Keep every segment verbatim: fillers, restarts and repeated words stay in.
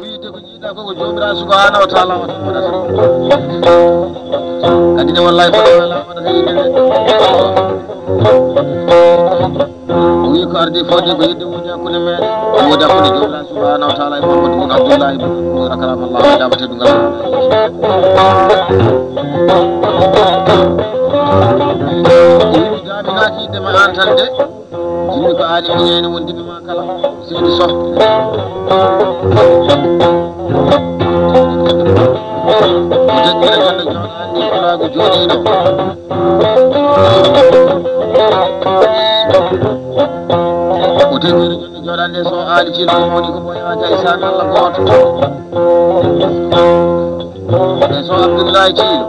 Wiyde ko jiiɗa ko, ko Joomiraaɗo subhaanahu wa taala waɗata. Kadi ne wallahi ko ɗo wela waɗata yimɓe ɓe. O wi ko ardi fodde ko yidde woni hakkunde meɗen. Woni hakkunde Joomiraaɗo subhaanahu wa taala e Muhammadu bun Abdullahi bun Abdullah karamallahu wajhahu teddungal. O wi mi daminaaki yidde ma an tan de. Jinmi ko aali miñeene wondiɓe ma kala. Seydi Soh. O jaggina jonde jooɗaani pulaagu jooɗiiɗo. O jaggina jonde jooɗaande so aali cil ko mawni ko boyaaka e saabi Allah gooto. E so Abdullahi Ciilo.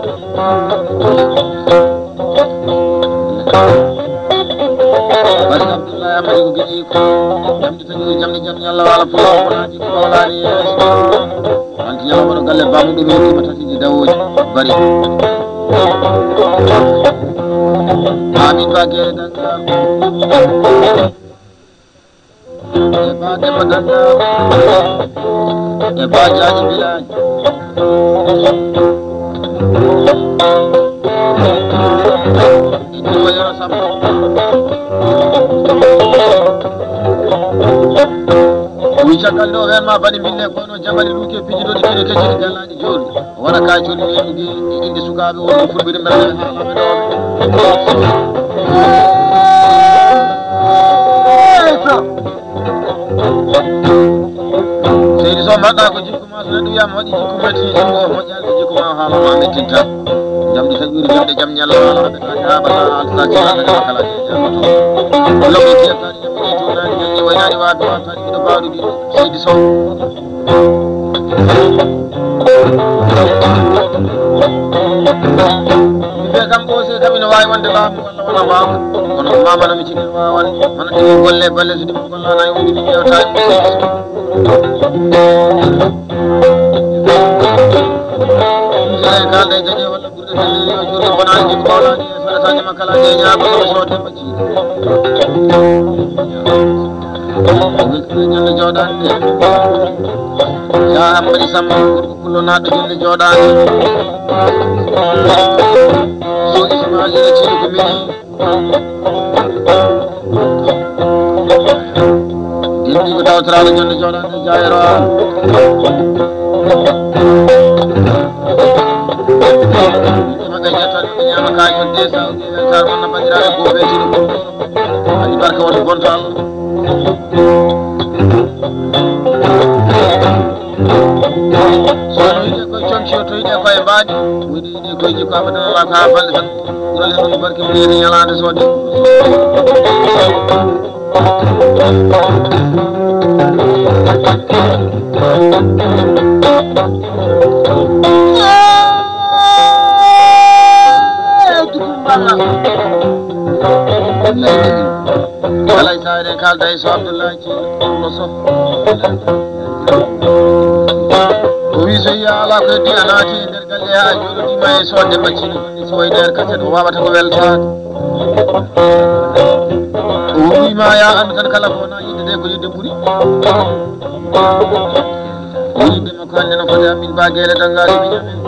Basi Abdullahi Amadi ko giɗi ko. Jamdi taƴi jamdi jamdi Allah wala fulo ko naati ko walaani yeeso. Anti yalla moɗo galle bamuɗo mi hokki ma tatiji dawoji. Bari. Amin ba gere danga. E ba Demba Danda. E ba Jaaji Bilaaji. E Demba Yoro Samba. Wi caggal ɗo wen ma bani mbille kono jabali luuke piiji ɗo ɗi kine keccini gallaji joni. Wona ka joni weɗude e inde sukaaɓe wonɓe fulɓe rimɓe haalaɓe ɗo. Seydi Soh mbaɗɗa ko jikku ma, so neɗɗo wiyama waɗi jikku metti jikku o moƴƴani ko jikku ma o haalama mettinta. Jamdi tan ƴuri jamde jam ñalla haalaɓe kake ha ɓata altata ci walla kala kala. Loɓe kiyata. Waynaani waɗde waɗtaani miɗo baawɗo ɗi seydi sow. Ɓe kam ɓoose kam ina waawi wonde laamu walla wona laamu. Kono ko maama no mi jigii waawan. Hono ɗi golle balle so ɗi gollaana e wonde mi ƴeewtaani. Ɗum sene kaalda e jaje walla. Ɓurɗe telle yo juulde bonaani jikku mawlaani e saɗataani makkala e ñaago soɓe soode macci. Ñande jooɗaande. Ya Ammadi Samba, gorko pullo naatɗo jonde jooɗaande. So Ismaila Ciidu ko mini. Denndi ko tawtoraano jonde jooɗaande jaayero. Yimɓe maɓɓe ƴettan ɓe ñaama kañum de sa ugi weltaare wonna banndiraaɓe gooɓe tino. Aɗi barka wonde bonto Allah. So woni yiɗe koye comci o to yiɗe koye mbaadi. Woni yiɗe koye jikko abadan alaa ko haa balɗe tan. Ɓurale ɗum barke mum yeeni ñalaande soode. Alay sa eɗen kaalda e so Abdullahi Ciiɗo Soh. O wi so yiya ala ko heddi a naati e nder galle ha a jooɗodima e so Demba Ciiɗo. So wayi nder kaset o wawata ko weltaade. O wima ya andu tan kala ko wona yidde de ko yidde ɓuuri. O yidde makko hande no foti amin ba gele dangaɗe miñamen.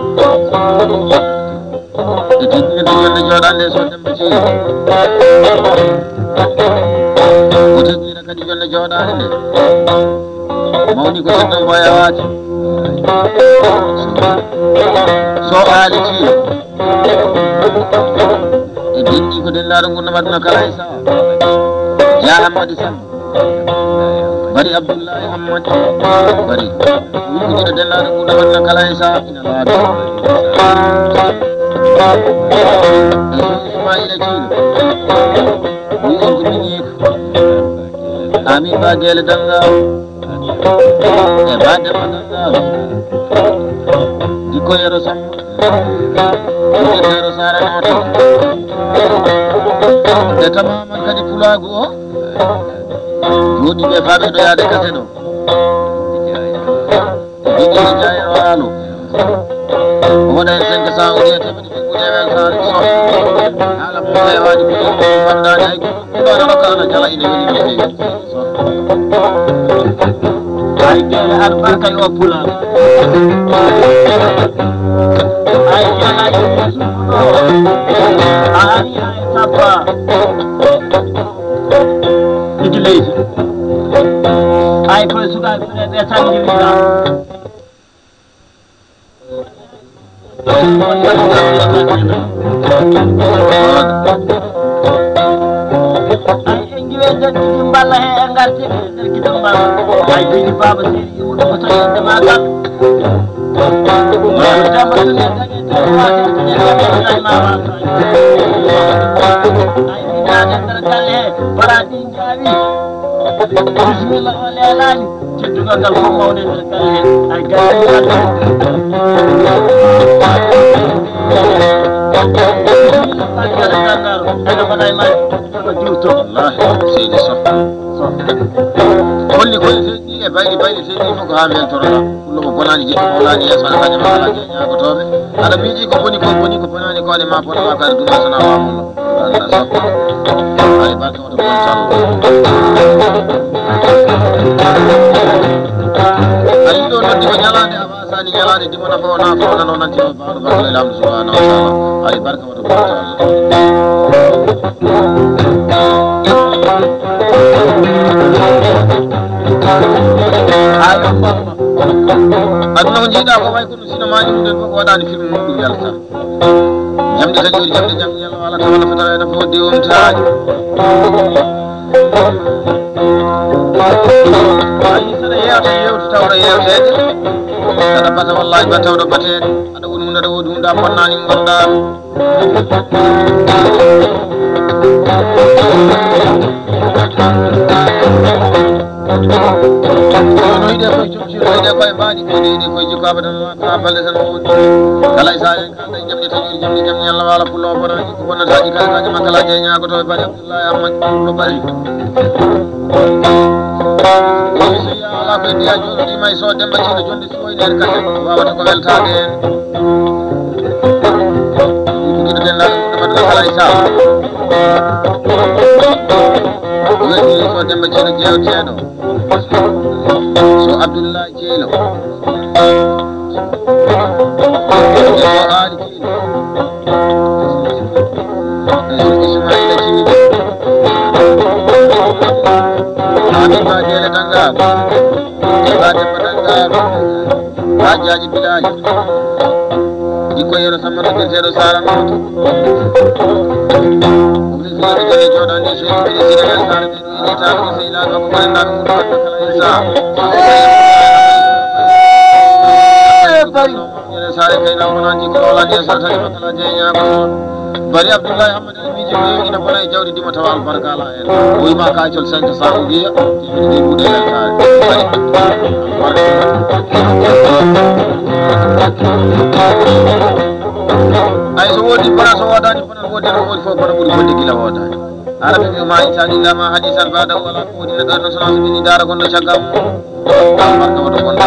E teddinirde jonde jooɗaande so Demba Ciiɗo. O teddinira kadi jonde jooɗaande nde. Mawni ko sinno mboya waati. So aali Ciiɗo. E denndi ko denndaaro ngurnam aduna kala e saha. Ya Hammadi Samba. Bari Abdullahi Hammadi. Bari. Wi'ude denndaaro ngurnam aduna kala e saha. Ina laabi. E so Ismaila Ciiɗo. Wi'on ko miñiiko. Amin ba gele dannga. E ba Demba dannga. Jikko Yero Samba. Jikko Yero Sara noto. Nde tamaman kadi pulaagu o. Jooɗi ɓe faaɓe ɗo yaade kase ɗo. Jigini Jayro Waalo. O waɗa heen cinq cent o wiya teɓe ɗiɗi ɓuri e weltaare so. Haala mum heewaani ko ɗum ɓamdaani hay gooto. Ɗo nano ka ana jala ine weli no feewi. So. Ay, gere albarka yo pulaar. Ay, gere ay, a ari ay, tappa. Idu leydi. Ay, koye sukaaɓe ɓe tan njirira. Ay, en ngiwe nder Kidimballa he, en ngarti nder Kidimballa. Ay, jiidi Baaba Seydi Iwuɗo ko to yedde ma gal. Ay, Demba Sule, dañe, dañe, dañe, dañe, dañe, ma wa. Ay, mi naate nder galle he, baraaji njaawi. Bisimilla, o leelaani. Teddungal ngal fof mawni e nder galle he. Ay, galle he, galle he. Bisimilla, Faty Diallo Ganndaaro. Ay, no mbaɗa e maaje? Ko juuto. Wallaahi, seydi Soh. Soh. Holli koye seydi e bayli, bayli seydi fof ko haa mbeltoroɗaa. Pullo mo bonaani, jikku mo wulaani yeeso, aɗa haja ma alaa jeñaagotooɓe. Aɗa miiji ko boni ko, boni ko bonaani ko, aɗa ma bona ma ko, aɗa duma so na waamuno. Anda so. Ay, barka wata bon tan. Ay, ɗo noddi ko ñalaande a wasaani, ñalaande dimo nafa o nafa o nano nanti o baɗo barka e lamɗo subhanahu wa ta'ala. Ay, barka wata bon tan. Ay, aduna ko jiiɗa ko way ko ɗum sino maani ɗum ɗen fof ko waɗaani film mum ɗum yalta. Jamɗe kadi woni jamɗe jamɗe yalla wala tawala fotara ena fodde wontaani. Ayi saɗa yewta yewta tawɗo yewteede. Saɗa bata wallahi ba tawɗo bateede. Aɗa woni hunde aɗa woodi hunde a bonnaani ngonɗa. Kono yiɗe koye jom jiro yiɗe koye mbaɗi koye deydi koye jikko abadan. Ka balle tan o woni kala e saare en kalda e jamɗe taƴoɗi jamɗe jamɗe yalla wala pullo o bonani ko bonnataji kala kaji makkalaji e ñagoto e bari Abdullah Ahmad pullo bari. Woni so ya ala koye ndiya joɗoɗima e so demba cino jonde so wayne en kase wawata ko weltade en. Ko giɗo dendaɗo ɗum ɗo kala e sa. Woni so demba cino jewteɗo. So Abdullah Ceelo. So Aali Ceelo. So Ismaila Ceelo. Amin ba Dele Dangaro. Ba Demba Dangaro. Hajjaaji Bilali. Jikko Yero Samba no birteɗo Sara Noto. Ko mi fiyaɓe jale joɗande Seydou Biri Sira Yaltare. Bari Abdoulaye Hamad Almiji ko ina bona e jawdi dima tawa albarka ala en. O wima ka col santo sa o wiya. Ɗi ɓuuɗe weltaare. Ay so wodi bana so wodani bana wodi no wodi fof bana ɓuri wonde gila wodani. Araɓe ɓe ma insani lama hadisan bada wala ko woni neɗɗo no sona so ɓini dara gonɗo caggal mum. Barka woto gonɗa.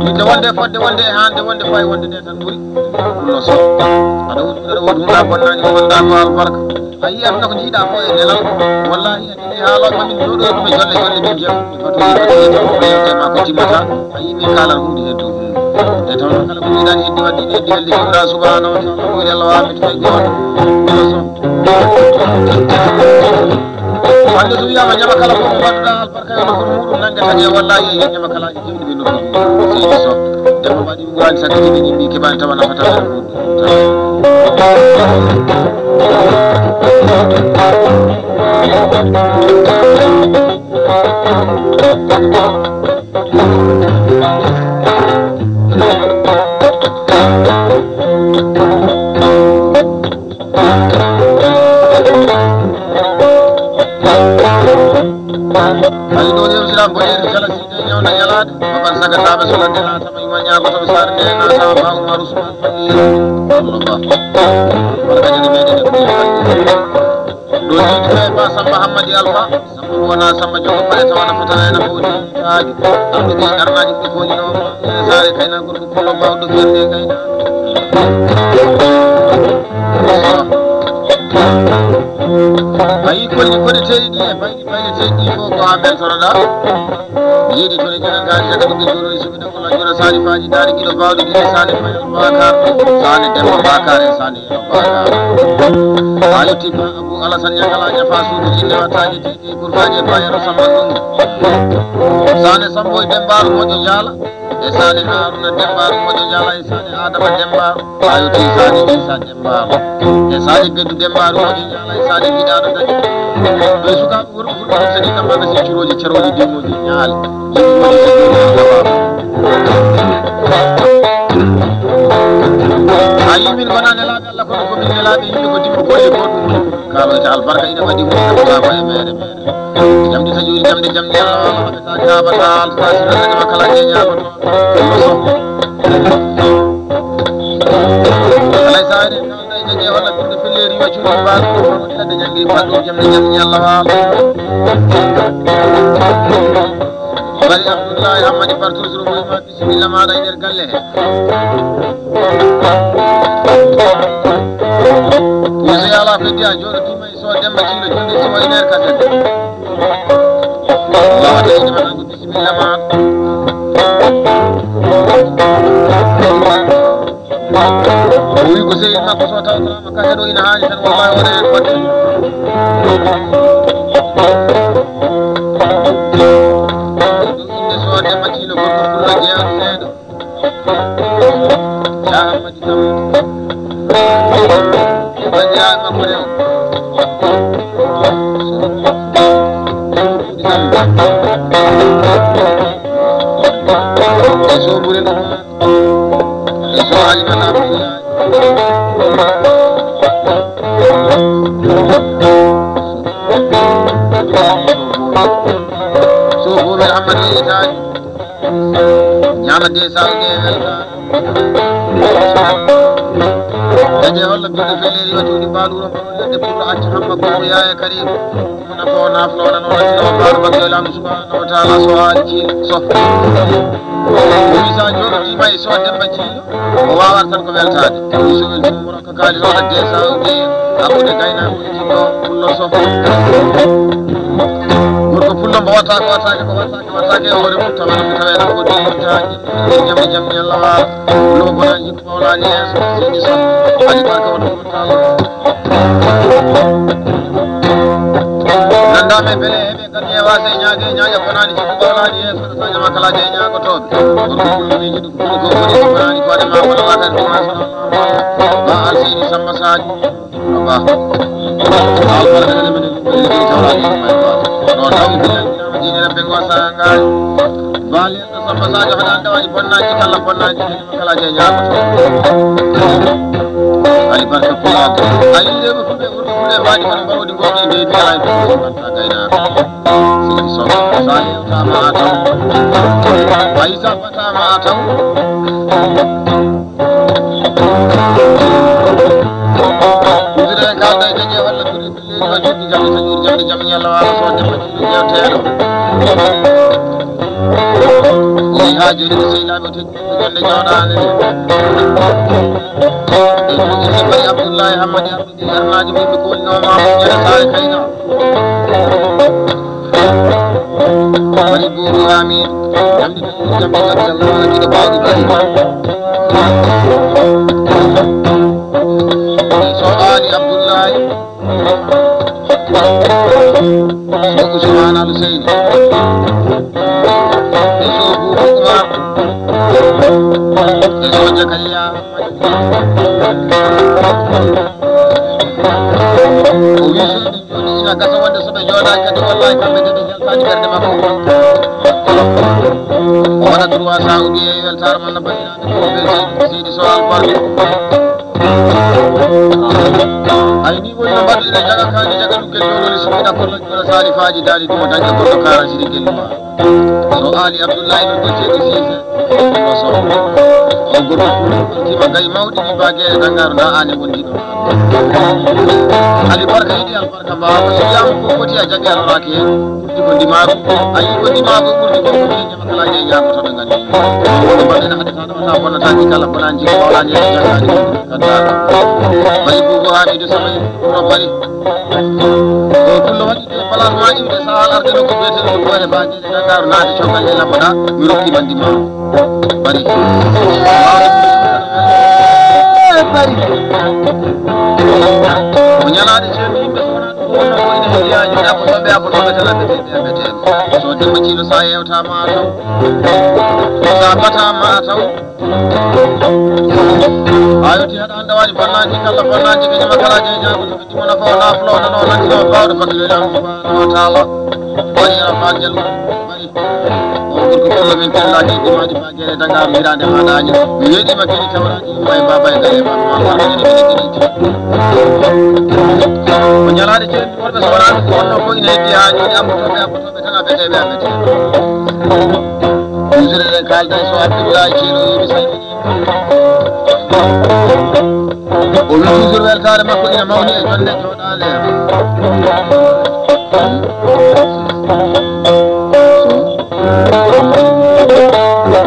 Yidde wonde fodde wonde e hande wonde fay wonde nde tan ɓuri. Ɗum no so aɗa woni aɗa woni hunɗa bonnani mo gonɗa ko albarka. A yiyat no ko jiiɗa ko e nelal. Wallahi. Ni haaloɓe min ɗo ɗo ɗume jolle jolle min jam fatuji fatuji tan ko yewte ma ko timmata. A yii min kaalan hunde heddu. E taw noon kala ko jiiɗani heddi wadde heddi wadde jumra subhanahu wa ta'ala ko woni Allah wa mit fay goto. Wande so wiyama ñama kala ko mbaɗɗa albarka yo nokku muɗum nange taƴe wallahi e ñama kala e jewɗi ɓe nokku seydi so demo mbaɗi ɓurani sakkiti ɓe yimɓe keɓani tawa nafata tan. Ay ɗo yewtira boɗeeri kala si de ñawna yalaade baban saga taɓe so ladde naatama ima ñaagotoɓe saare nde naatama ba umar usman falli. Allahu akbar. Barka jani meɗen e ɓuri falli. Ɗo jiitu ɓe ba samba hammadi alfa. Samba wona samba jogo pare tawana fotana ena fowti taaju. Arɗo ɓe arnaji ɓe foñi ɗo. Saare kayna gorko pullo bawɗo ferde kayna. Ayi Holli koɗe teeɗi ɗi e bayɗi bayɗe teeɗi ɗi fof ko haa mbeltoroɗaa. Yiɗi toon e genen ngaari daga ɗum ɓe jooɗoɗi suɓi ɗakol a jura saani faaji daari giɗo baawɗo giɗo saani fayal bakar. Saani demba bakar e saani yero bakar. A yotti ba Abu Alasan Ñaŋalaa ñafa suudu jinne wattaaji teeɗi burgaaji e bayero samba ɗum. Saani sambo e dembaaru moƴƴo jaala. E saani Haaruna dembaaru moƴƴo jaala e saani Adama dembaaru. Ayoti saani Isa dembaaru. E saani Beddu dembaaru moƴƴo jaala e saani giɗaaɗo dañi. Ɓe sukaaɓe worɓe ɓurɓe ɗum sani kamɓe ɓe siccurooji cerooji diwmooji ñaali. A yi min wonaa nelaaɓe Allah kono ko min nelaaɓe yimɓe ko dimmo golle ko ɗum woni. Kaaloyta albarka ina waɗi woni ko e meere meere. Jamɗi taƴuuri jamɗe jamɗi Allah wala ɓe ta kaaba ta alta ta sirra dañi ma kala je ñaago to. Alay sa ari kalda ina je wala ɓiɗɗo felleri wa cuuɗi ba ko ladde ñangi ba ɗum jamɗe jamɗi Allah wala. Bari Abdullahi Hammadi Bartus Ruboy ma bisimilla maɗa e nder galle he. Yeeso yaala feddi a jooɗotima e so Demba Ciilo jonde so e nder kasen. Lawa de ina ko bisimilla ma. O wi ko sehil makko so tawtorama ka heɗo ina haali tan wallahi wona hen fodde. Ɗum inde so Demba Ciilo gorko pullo jeyaɗo seeɗa. Yaa Ammadi Kam. Banndiraaɓe makko rewo. E sombure ɗum. E so Halimata Abdullahi. Sombure Ammadi Itaali. Ñaama de saw de welta. Dañe holla ɓiɗɗo felleri watuɗi mbaɗuro mbaɗo ladde pour acca hamma ko yaaya karim. Mona ko naflo na no wati no mbaɗo bakke lamu subhanahu wa ta'ala so haali ci so. Wisa joɗo di may so Demba Ciilo. O wawata tan ko weltade. Wisa weltuma. Ka kaali ɗo adde sawde hakkude gaynaaɓe e jinno pullo so. Gorko pullo mbo watta ko wattake ko wattake wattake e hoore mum tawana ko tawena ko ɗi taji. Jamde jamde Allah wa. Pullo ko bonaji ko mawlani yeeso sidi so. Ali barka wonde ko tawo. Nanda me bele. Kadi e wasa e ñaage e ñaage bonani jikku ɓawlani yeeso ɗo saña ma kala de ñaagotooɓe. Gorko pullo miiji ɗum pullo ko woni ko bonani ko adema wala wata ɗum ma. Ba alsini Samba Sadio. Ba. Albarka ne mene ɗum ko ɗum tawlani ɗum ma. Ɗo tawi billahi jinere ɓe go sanga. Bale Samba Sadio haɗa anda waɗi bonnaji kala bonnaji. Kala je ñaagoto. Ali barka pulaaɓe. A yiɗeɓe fulɓe ɓurɓe fulɓe mbaɗi kono mbawdi goɗɗi nde mbiya hay ko ganta gaynako. Sidi so sa yewtama a taw. Ay sa batama a taw. Udire kalda e jaje walla duri. Leydi ma juɗɗi jamɗe taƴuuri jamɗe jam ñalla waalo so jam ma juɗɗi jewteeɗo. Woni haa jooni ko sehilaaɓe o teƴi ko jonde jooɗaande nde. E ɗum inde mbaɗi Abdullahi Hammadi Abdou Diouf Arnaajo wonɓe ko woni nooma mo ñande saare kayna. Mari buuru Amin jamɗi taƴuuri jamɗe jam ñalla waalo jiɗo baawɗi bari. So aali Abdullahi. Ko Usmaan Al Seyni. E so Buubu Umar. E so Jakariya. O wi so ɓe jooɗi ina gasa wonde so ɓe jooɗaaki kadi wallahi kamɓe de ɓe jaltaani ɓernde makko. O waɗa trois cents ou bien weltaare man no baɗiraade ko ɓe seydi seydi so albarka. Ay ni woni no mbaɗirɗen jaga kaani jaga ɗum ken jogori suɓina kolla jura sali faaji daali ɗum o dañde goɗɗo karan sidi gelluma. So aali Abdullahi no goccee ko siise. Ko so o gorko tima gay mawɗi ɗi ba geere dangaaro nda aane wondiɗo. Ali barka yiɗi albarka mbawa ko so yama ko foti a jaɓi a loraki hen. Ɓurdi ko ndimaagu, a yii ko ndimaagu ɓurdi ko ko minen ñama kala ñe ñaagotoɓe ngandi. Ko mbaɗen hade tan wata bonnataji kala bonanji ko wawlani e jangani kanda. Bayi bugo Hamidu Samay wuro bari. Ko Pullo waɗi de place ma iwde saha arde nokku biyeteɗo ɗo Boyre Baguel e Dakar naade coggal e lamboɗa mi rokki bandi ma. Bari. Bari. Ko ñalaade ceerno yimɓe so wonaa ɗum wonno ko ina heddiyaaji apotoɓe apotoɓe tan abbete ɓe abbete. So Demba Ciilo sa yewtama taw. Sa batama taw. A yewti haɗa annda waɗi bonnaaji kala bonnaaji ko ñama kala jeñaago. Ɗum wona ko naaflo nano nanndino bawɗo fottoyɗo Allah subhanahu wa taala. Waɗi rafaal jal bari. O gorko pullo min tellaaki e dimaaji ma gere daga mi hiraande ma daañi. Mi weeɗiima kadi tawraani yumma e baaba e galle ma ma ma kadi kadi kadi. Ko ñalaade ceeɗi worɓe so wonaa ɗum wonno ko ina heddi haa jooni abbotooɓe abbotooɓe tan abbetee ɓe abbetee. Usureɗen kaalda e so Abdullahi Ceelo wiimi salmini. O wi toujours weltaare makko ina mawni e jonde jooɗaande.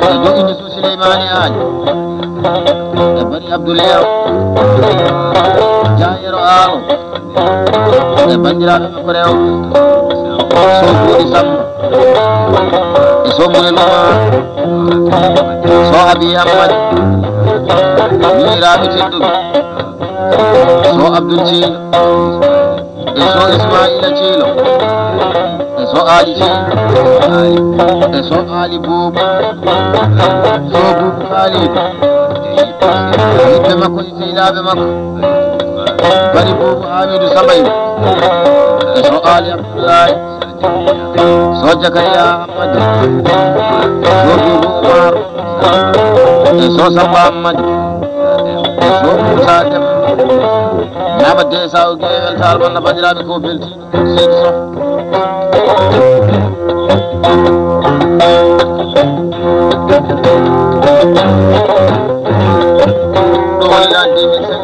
E dow inde so Sileymaani Aali. E Bari Abdoulaye. Jaayero Aalo. E banndiraaɓe makko rewɓe. So Buuɗi Samba. E so Muyel Umar. So Abi Ammadi. Miñiraaɓe tedduɓe. So Abdul Ciilo. E so Ismaila Ciilo. E so Aali Ciilo. E so Aali Buubu. So Buubu Kaalidu. Yiɓɓe makko e sehilaaɓe makko. Bari Buubu Hamidu Sambayi. E so Aali Abdullahi. So Jakariya Ammadi. So Buubu Umar. E so Samba Ammadi. E so Muusa Dem. Naaba de sa o gee weltaare bannda banndiraaɓe ko beltiiɗo. Seydi Sow. Ɗo woni la deux mille cinq.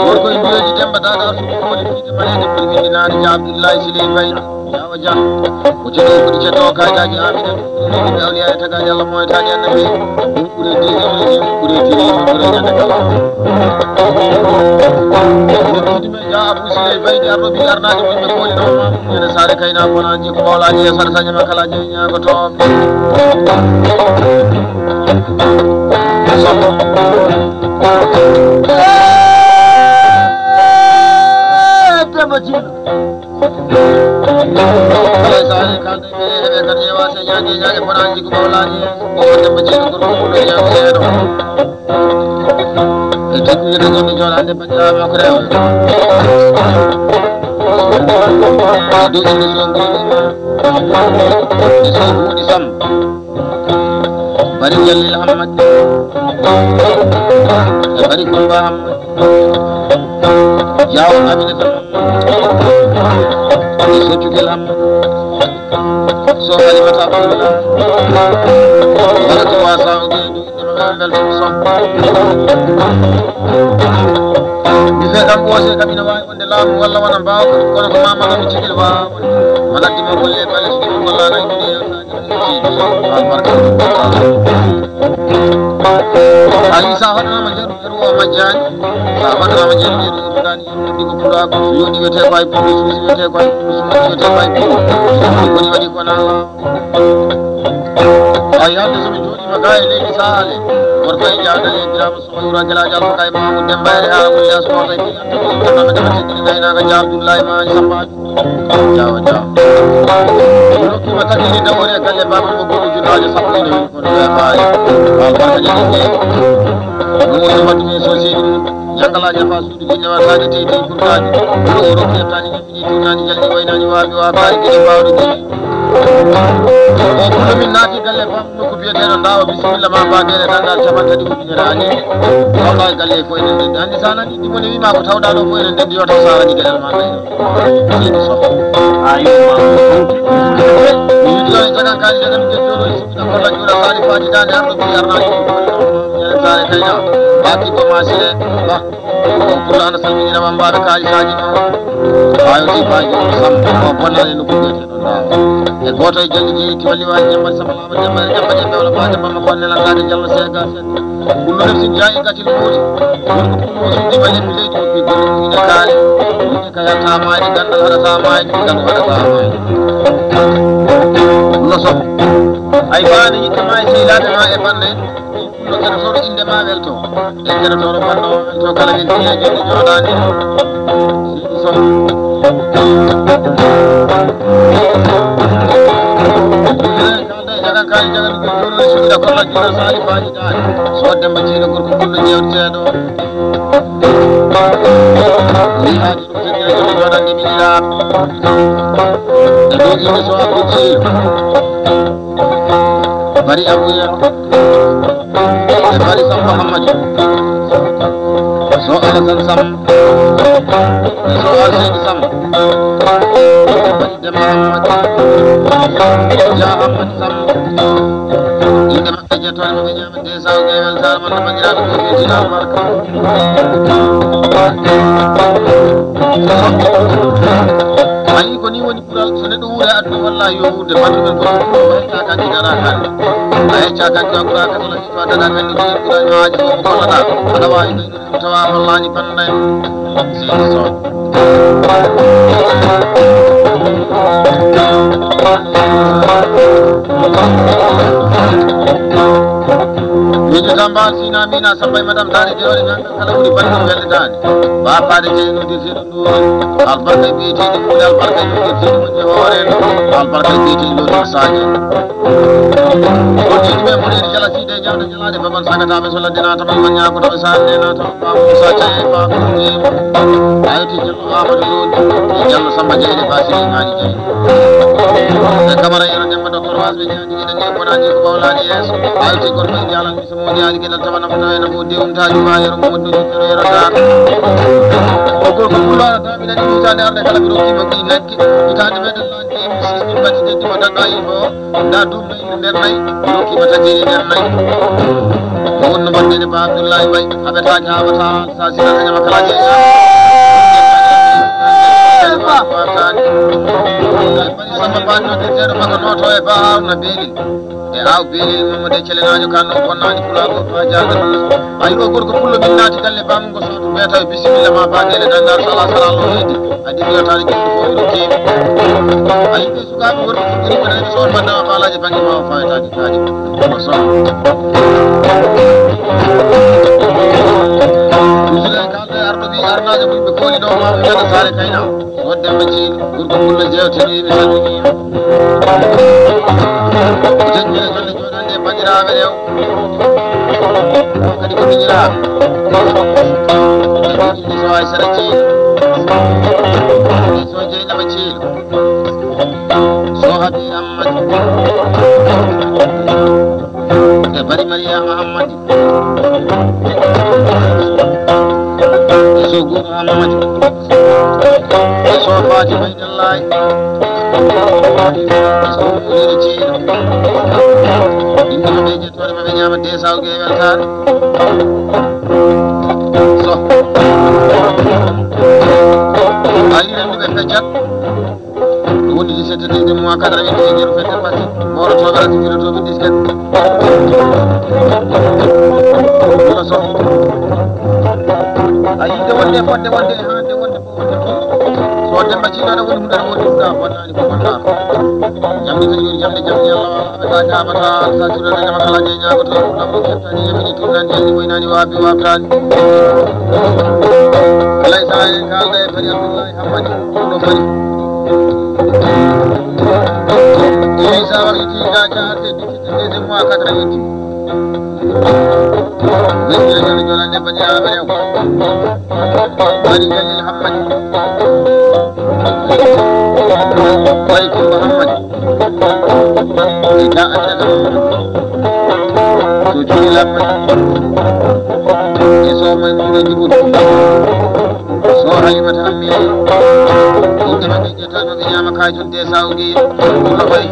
Gorko e mbiyeeji Demba Daada Arsugo Kooli Fiide Maneede ɓuri winndinaade Dia Abdullahi Siley Bayɗo. Jawa Dia. Ko ceɗo kadi ceɗo kaydaaji Amina. Ɓuri awliyaa e tagaaji Allah mo e taali annabi. Ɓuri dine, ɓuri dine, ɓuri ñande kala. Yaa Abu Siley Baydi arɗo ɓiy arnaajo ɓiɓɓe kooli ɗo ma. Ñande saare kayna kona je ko ɓawla je sar saña ma kala je ñaago to. Sobo. Debbo jiɗo. Kala e saare kalde ɓe heɓe kadi yewa se ñaage ñaage fona jigo ɓawla je. O debbo jiɗo gorko ko ɗo ñaago seeɗo. E teddude ñande jooɗaande banndiraaɓe makko rewɓe. E dow inde so ngoni. E so buuɗi Sam. Bari Jalil Hammadi. E Bari Kumba Hammadi. Jaawo Aminata Hammadi. E so Cukil Hammadi. So Halimata Abdullah. Wala ko wasa o gey. Belɗum soh. Mi fe kam ɓoose kam ina waawi wonde laamu walla wona mbaawka, kono ko mama kam cigel waawa wonde. Ma laddi mo golle e balle so ɗum gollaaka e duɗe yewtaaji ɗum tiiɗi soh. Albarka. A yii sa hoɗanaama njaru, njaru o majjaani. Sa hoɗanaama njaru, njaru o duɗaani, njaru o ɗi ko pulaaku. So yooɗi wiyetee ko hay buɗɗo, suusi wiyetee ko hay buɗɗo, suusi wiyetee ko hay buɗɗo. Woni waɗi ko naa laamu. Ay hannde so mi jooɗiima gaa e leydi Sahaale, gorko e Jaadal e Biraama Soh, Yura Gelaajo Alfa Kay Maamu Demmba e Reha Wulliya Soh, Kay Kay Abdul Kay Kay Kay Kay Kay Kay Kay Abdullahi Maaji Samba. Jaawa, jaawa. Mi rokkiima tagiri dawori e galle baaba mo Bobo Junnaajo sappo e nayi kono e Faali. Albarka jaggi. Mo woni waɗde min sosiyedi mum. Janngalaaji e faa suudu binne wataade teydi kurkaaji. Ɗum o rokki yettaani. Ni tuunaani jalni waynaani waaɓe waaɓaari gila mbaawɗo gila. O kono min naati galle baaba nokku biyeteeɗo Ndaawa bisimilla ma mbaagere dangal capan tati ujunere ani. Tawɗa e galle fof enen ndenndi. Anndi sa nani ɗimo ne wiima ko tawɗa ɗo fof enen ndenndi yo taw sa waɗi geɗal ma kay. Seydi Soh. Ayo ma. Mi yiddo e jagan kani jagan mi jettoɗo e sibina kolla juula sali faji dande arɗo bi arnaji. Ñande sare kayna. Ba Kibba Masile, ba. Ko Pullo ana salminira wambaaɓe kaalisaaji ma. Ayo ti ba Jooɓo Samb, o bonnani no ko biyete ɗo Daawa. E gooto e janngi jeyi Tiwali Waali Demba Samba Laama Demba Demba Demba wala ba Demba ma bonne lan gaade Jallo Sega. Pullo ref sin jaayi gatil mooti. Won ko Pullo suuɗi ma leppi leydi o fi golle ko ine kaali. Ine ka yalta maayde, ganndal haɗata maayde, ganndal haɗata maayde. Pullo Sow. Ay baane yiɗde ma e sehilaaɓe ma e bannde. Pullo keɗotooɗo innde ma welto. E keɗotooɗo banndo o welto kala weltiiɗo e jooɗi jooɗaani. Seydi Sow. Kalda e jagan kaali jagan ko joolol suuɗa kolla jiiɗa saali faaji daani. So Demba Jiiɗo gorko Pullo jeewteteeɗo. Wi'aaji ɗum sirgina jooɗi jooɗaani miñiraaɓe. E dow innde so Abdou Jiiɗo. Bari Abou Yero. E Bari Samba Hamadi. So Alasan Sam. So Alseydi Sam. Bari Demba Hamadi. Ya Hamadi Sam. Innde maɓɓe jettoore maɓɓe ñaama de saw gewel sar man no banndiraaɓe ko feti albarka. Ayi ko ni woni ɓural so neɗɗo wuuri e aduna wallahi yo wuurde bandu men goɗɗo ɗum o hecca kan ɗi dara kan a hecca kan ɗi a ɓura ka sola hecca daga men ɗi ɗi ɓura yo haji fof ko kollata aɗa wawi ɓeydude ɗum tawa hollani banda en sini so mijo tamba sina mina samba e madame tare de ore nan kala woni bandu welde dani ba pare je no de Albarka e biyeteeɗi mum albarka e biyeteeɗi mum e hoore en albarka e biyeteeɗi ɗo ɗo saage. Ko jiɗi ɓe mboɗeeni jala siide e ñawde jalaade babal sagataɓe so ladde naataɓe man ñaakotoɓe saarde naataɓe ba Moussa Thiaye ba Koundé. Ayoti Jallo Amadou Lodi e Jallo Samba Jeyde Basiri Mali Jeyde. E Kamara Yero Demba Docteur Wasɓe Jaaji Giɗen e Bonaji ko Bawlani Yeeso. Ayoti Gorko e Jalan Somo jaali geɗal tawa nafata e nafo de umtaaji ma yero mo moddu jikkiro yero daar o gorko pullo ana taami nani hitaande arde kala mi rokkima ɓi nagge hitaande meɗen lan de mi sisni bati deddi mo dagga yimɓe o nda dum nayi nder nayi mi rokkima tajiri nder nayi mo wonno mbaɗdene ba abdoullahi mbay haɓetaaki haɓata sa sina dañama kala jeeya samba ba noddirteɗo maka noto e ba awna beeli e aw beelel Mamadou e celenaajo kan noon bonnaani pulaagu o faa jaarde ɗum ayi ɗo gorko pullo min naati galle baamungo sooto ɓe tawi bisimilla ma ba ndeele danngal sala sala lo heddi addi ɗoyataani jikku fof miɗo keewi ayi ɓe sukaaɓe worɓe fuɗɗiri ko nani soon mannama faalaji bannge ma o fawetaaki kaaji o soon misila e kalde arɗo wi arnaajo mum ɓe kooli ɗo ma ɓe gana saare kayna o demba jiin gorko pullo jewteni mi salminiima Jejjere jolle jooɗande banndiraaɓe rew. Kadi ko miñiraaɓe. Ɓe ɗum so ay sara ceeɗi. So jeynaba ceeɗi. So habi Ammadi. E bari Mariama Ammadi. E so guru Ammadi. E so Fatima Laay. Ɓe ƴettore maɓɓe ñaama desaw ge weltaare. So. Ari renduɓe peccat. Ɗum woni dix-sept deuxième mois quatre-vingt-dix jeru fete passé. Moro toɓe rati filo toɓe disket. Wala so. A yidde wonde fodde wonde e hande wonde. So Demba Ciiɗo aɗa woni hunde aɗa woni hunde a bonnaani ko bonɗaa. Jamɗi tan yoni jamɗe jamɗe Yalla wala aɓe ɗaaki abata sa suuɗa dañama kala je ñaagoto ɗum ɗam ɗum hettani yamini turnani yalni moynani waabi waabtaani. Alay sa en kaalda e fari Abdullahi Hammadi ɗum ɗo fari. Eyi sa waɗi ti ga jaarte dix-sept deuxième mois quatre-vingt-dix. Min jira jara jara ne bani abare. Bari Jalil Hammadi. Bari Kumba Hammadi. E da a jaga. To juli Hammadi. E so man jira jibun. So Halimata Ammi. Inda ma ɓe jata no ɓe ñama kajun de sawgi. Ɗum no bari.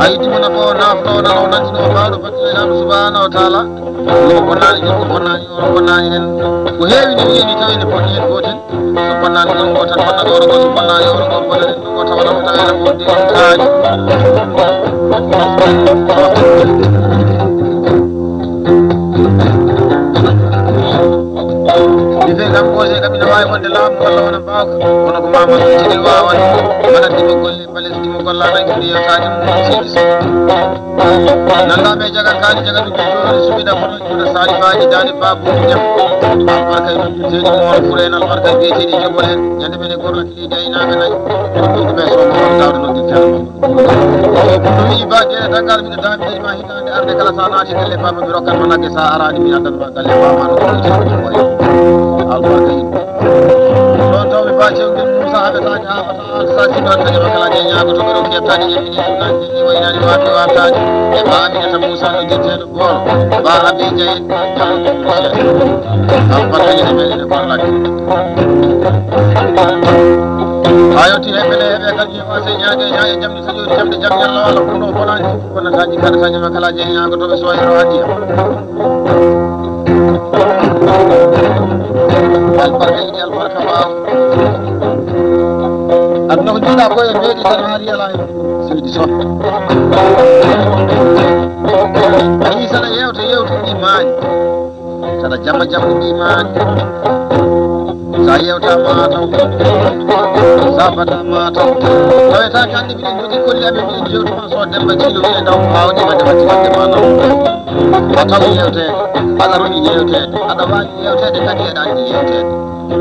A yiɗi mo nafoowo, naafnoowo, nanoowo, nantinoowo, baawɗo battude Laaɗo Subhaanahu wa Taala. Ɗo bonnaani, ɗo bonnaani, o bonnaani heen. Ko heewi ne wiyi ni tawi ne foti heen gootel. So bonnaani ɗum, o tan bonna ɗo, o tan bonna yo, o bonna ɗum, o tawa ɗum, tawa ɗum, o ɗum, tawa ɗum. Ɗi fe kam, ko se kam ina waawi wonde laamu walla wona mbaawka. Kono ko maa ma ɗum tigi waawan. Mana ɗi mo golle, bale so ɗi mo gollaano, ɗi yewtaade mum, seydi Sow. Nanndaa ɓe jaga kaani, jaga ɗum jogori, suɓida kono, kono saalibaaji, daande baabu, jam. Albarka e ɗum, teeɗi mooro, fure en albarka, biyeteeɗi jogol en. Ñande men e gorlaki leydi aynaaɓe nayi. Ɗum ɗum ɓe somo on, dawde noon ɗi teeɗo. O ko ɗum wi'i ba, jeeɗe daggal, miɗo daami, dañi ma hitaande arde, kala sa naati galle, baba, mi rokkan ma nagge, sa araani, mi addan ma galle, baba, no ɗum wi'i, ɗum wayi. Albarka yimɓe. Ɗon taw mi ba, cewgel Muusa, haɓetaaki, haɓata. Sa siɗon kadi makala je ñaagoto ɓe ɗon keɓtaade yemini sunaji ni waynani waɓe waɓtaade. E ba Aminata Musa no jeteɗo bolo. Ba Abi Jaye jalo turu seeɗa. Aw batani ne meɗen e kollaki. Ayo ti heɓele heɓe kadi e wase ñaage ñaage jamɗi so joni jamɗe jamɗi Allah wala ko ɗo bonani fof ko nataji kala sañi makala je ñaagoto ɓe soyro hadiya. Albarka yiɗi albarka ɓaawo. Aduna ko jiɗɗa ko e meeɗi tan haali ala hen. Seydi Sow. Tawi saɗa yewta yewtuɗi maani. Saɗa jama jamuɗi maani. Sa yewta mataw. Sa bata mataw. Tawetake hannde miɗen jogii kolli amen miɗen yewtuma so Demba Cilo wiye ndaw awdi wadde wadde wadde ma naw. A tawi yewte, aɗa roƴi yewte, aɗa waawi yewteede kadi eɗa anndi yewteede.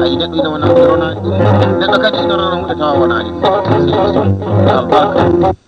Ayi neɗɗo ina wona ɗum ronaani ɗum, neɗɗo kadi ina rona huunde tawa wonaani ɗum. Albarka.